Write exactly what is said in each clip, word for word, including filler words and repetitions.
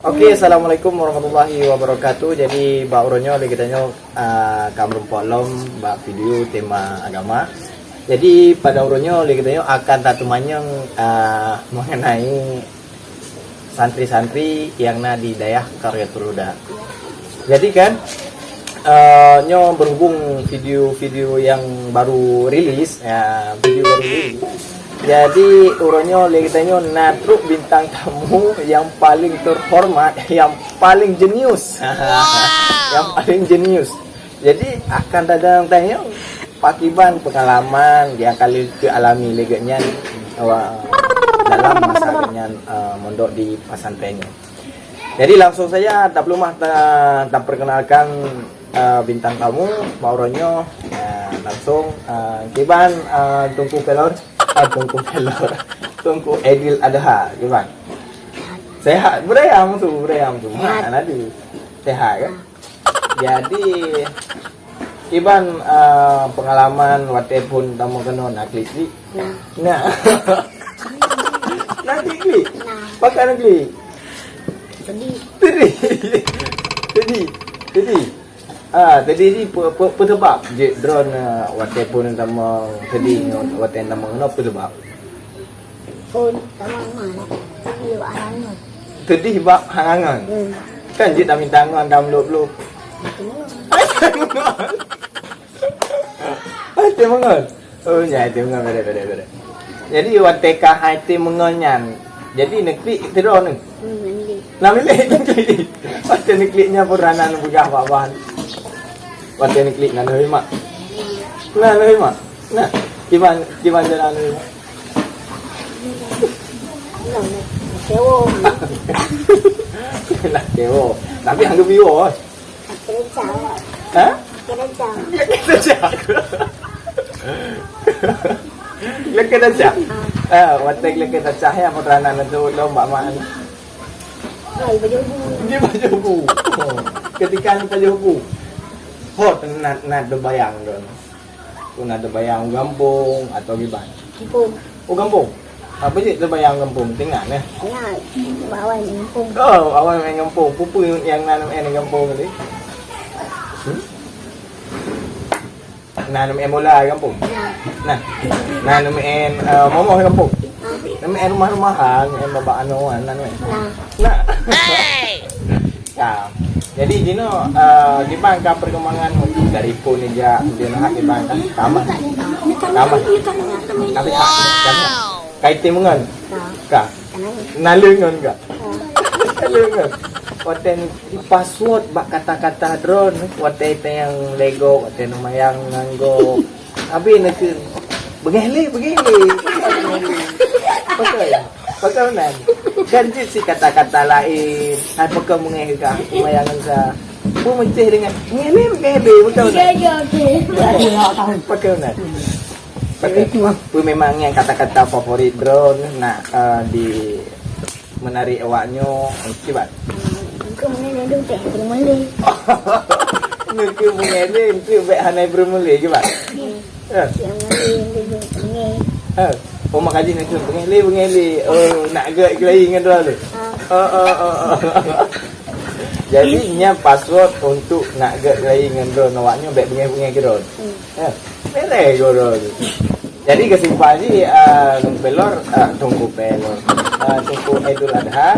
Oke, assalamualaikum warahmatullahi wabarakatuh. Jadi bak uroe nyoe lé geutanyoe, ah, ka meurumpok lom bak video tema agama. Jadi pada uroe nyoe lé geutanyoe akan tateumanyong, ah, mengenai santri-santri yang na di dayah Qaryatul Huda. Jadi kan, eh, nyoe berhubung video-video yang baru rilis, ya, video baru rilis. Jadi uroe nyoe lé geutanyoe na trok bintang tamu yang paling terhormat, yang paling jenius. Yang paling jenius. Jadi akan datang tanya pakiban pengalaman yang kali alami lé geuh nyan, wa-, dalam masa geuh nyan, eh, mondok di pesantren nyoe. Jadi langsung saja tak peulumah ta-, taperkenalkan, eh, bintang tamu bak uroe nyoe, eh, langsung, eh, kiban, eh, Teungku Pelor, eh, Teungku Pelor, Teungku Aidil Adha, kiban. Sehat, beurayam tu, beurayam tu. Sehat. Mana tu? Sehat kan? Jadi, kiban, eh, pengalaman watèe phôn tamong keunoe na klik-klik? Nah. Nah. Na klik-klik? Nah. Pakon na klik? Sedih. Sedih. Sedih. Sedih. Ah, sedih ni pe, pe, pe sebab jeuet droeneuh, eh, watèe phôn tamong sedih nyoe, watèe tamong keunoe pe sebab? Phôn tamong mana? Sedih bak halangan. Sedih bak halangan. Hmm. Kan jeuet taminta ngon, tameulôk-lôk. Mati mengon. Mati mengon. Oh, nyan, mati mengon, beda, beda, beda. Jadi, watèe ka hai mati mengon nyan, jadi neuklik sidroe nyoe. Hmm, nanti. Nah, milék neuklik. Watèe neuklik nyan pun rana neupeugah bak-bak. Watèe neuklik na neuhôi mak. Na neuhôi mak. Nah, kiban, kiban jalan neuhôi mak. Nah, nah, kecewa. Nah, kecewa. Tapi anggap iwo. Kerja. Hah? Kerja. Kerja. Leuka dah cah. Ah, watèe leuka dah cah ya, pun rana neuhôi lom bak mak. Hai, baju bu. Dia baju bu. Oh. Ketika ni baju bu. Ho, na, na teubayang tu. Tu na teubayang gampông atau kiban? Gampông. Oh, gampông. Apa sih teubayang gampông? Teuingat, eh? Ingat. Awai main gampông. Oh, awai main gampông. Peue-peue nyang na neumain gampông tadi? Hmm? Na neumain bola gampông? Nah. Nah. Na neumain, eh, momoh gampông? Nah. Neumain rumah-rumahan, main babak anu, na neumain? Nah. Nah. Ka. Jadi, jinoe, eh, kiban ka perkembangan dari phôn nijak, kemudian hak kiban ka. Ka aman. Ka aman. Tapi hak, ka aman. Ka item ngon? Ka. Ka. Naleueng ngon ka? Ka. Naleueng ngon. Watèe password bak kata-kata droeneuh, watèe teuh nyang lego, watèe neumayang ngon go. Habéh neukheun, "Beungéh lé, beungéh lé." Pakon? Pakon nan? Kan jeuet sit kata-kata laén. Hai pakon beungéh ka? Neumayang ka. Peumeucéh deungon, "Beungéh lé, beungéh lé." Pakon nan? Iya, iya, oke. Pakon nan? Pakon? Itu, ah. Peue memang nyang kata-kata favorit droeneuh nak, eh, di menarik awak nyoe, kiban? Engkau mana ada tak permele? Nengke mengeleng, engke bek hana permele, kiban? Hmm. Ya. Yang mana yang dia mengeleng? Ha. Oh, makajih nengke mengeleng, mengeleng. Oh, nak gerak ke lain dengan dua tu? Ha. Oh, oh, oh, oh. Jadi, nyan password untuk nak gerak ke lain dengan dua. Awak nyoe bek bengeh-bengeh ke dua. Hmm. Ha. Beres guru. Jadi kesimpulan jih, ah, Teungku Pelor, ah, Teungku Pelor, ah, Teungku Aidil Adha,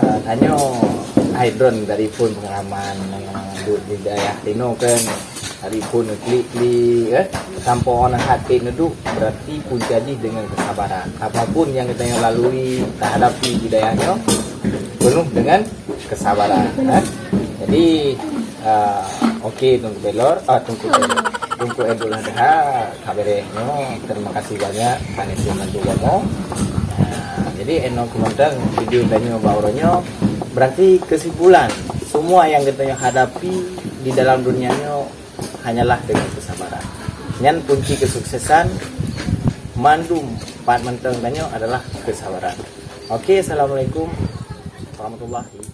ah, tanyoe hai droen dari phôn pengalaman, ah, duek di dayah tinoe kan, dari phôn klik-klik, eh, sampoe na hati neuduek, berarti punca jih dengan kesabaran. Apapun yang kita yang lalui, kita hadapi di dayah nyoe, penuh dengan kesabaran, eh. Jadi, ah, oke, Teungku Pelor, ah, Teungku Pelor, Teungku Aidil Adha, ka beres nyoe. Terima kasih banyak, Pak Nesi Mantu Bomo. Ah, jadi, eno kemudian video tanyoe bak uroe nyoe, berarti kesimpulan, semua yang kita hadapi di dalam dunia nyoe hanyalah dengan kesabaran. Nyan kunci kesuksesan mandum pat mantong tanyoe adalah kesabaran. Oke, assalamualaikum warahmatullahi